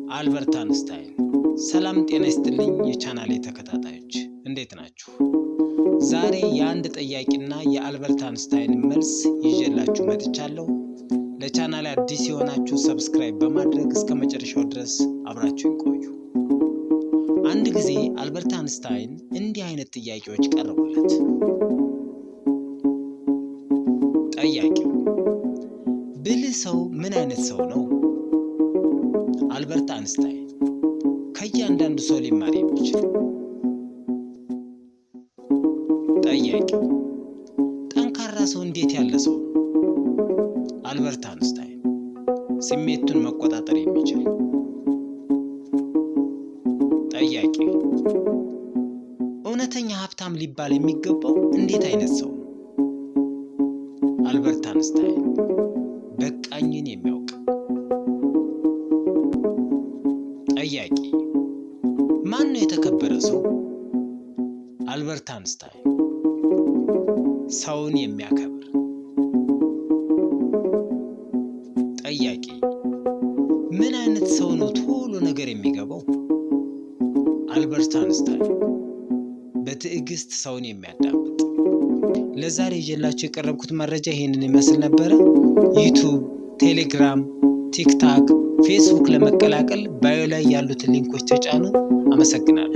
አልበርት አንስታይን። ሰላም ጤና ይስጥልኝ የቻናሌ ተከታታዮች፣ እንዴት ናችሁ? ዛሬ የአንድ ጠያቂና የአልበርት አንስታይን መልስ ይዤላችሁ መጥቻለሁ። ለቻናሌ አዲስ የሆናችሁ subscribe በማድረግ እስከ መጨረሻው ድረስ አብራችሁ ይቆዩ። አንድ ጊዜ አልበርት አንስታይን እንዲህ አይነት ጥያቄዎች ቀረቡለት። ጠያቂው፦ ብልህ ሰው ምን አይነት ሰው ነው? አልበርት አንስታይን፦ ከእያንዳንዱ ሰው ሊማር የሚችል። ጠያቂው፦ ጠንካራ ሰው እንዴት ያለ ሰው ነው? አልበርት አንስታይን፦ ስሜቱን መቆጣጠር የሚችል። ጠያቂ፦ እውነተኛ ሀብታም ሊባል የሚገባው እንዴት አይነት ሰው ነው? አልበርት አንስታይን፦ በቃኝን የሚያውቅ። ጠያቂ፦ ማን ነው የተከበረ ሰው? አልበርት አንስታይን፦ ሰውን የሚያከብር። ጠያቂ፦ ምን አይነት ሰው ነው ቶሎ ነገር የሚገባው? አልበርት አንስታይን፦ በትዕግስት ሰውን የሚያዳምጥ። ለዛሬ ይዤላችሁ የቀረብኩት መረጃ ይሄንን ይመስል ነበረ። YouTube፣ Telegram፣ TikTok፣ Facebook ለመቀላቀል bio ላይ ያሉትን link ኦች ተጫኑ። አመሰግናለሁ።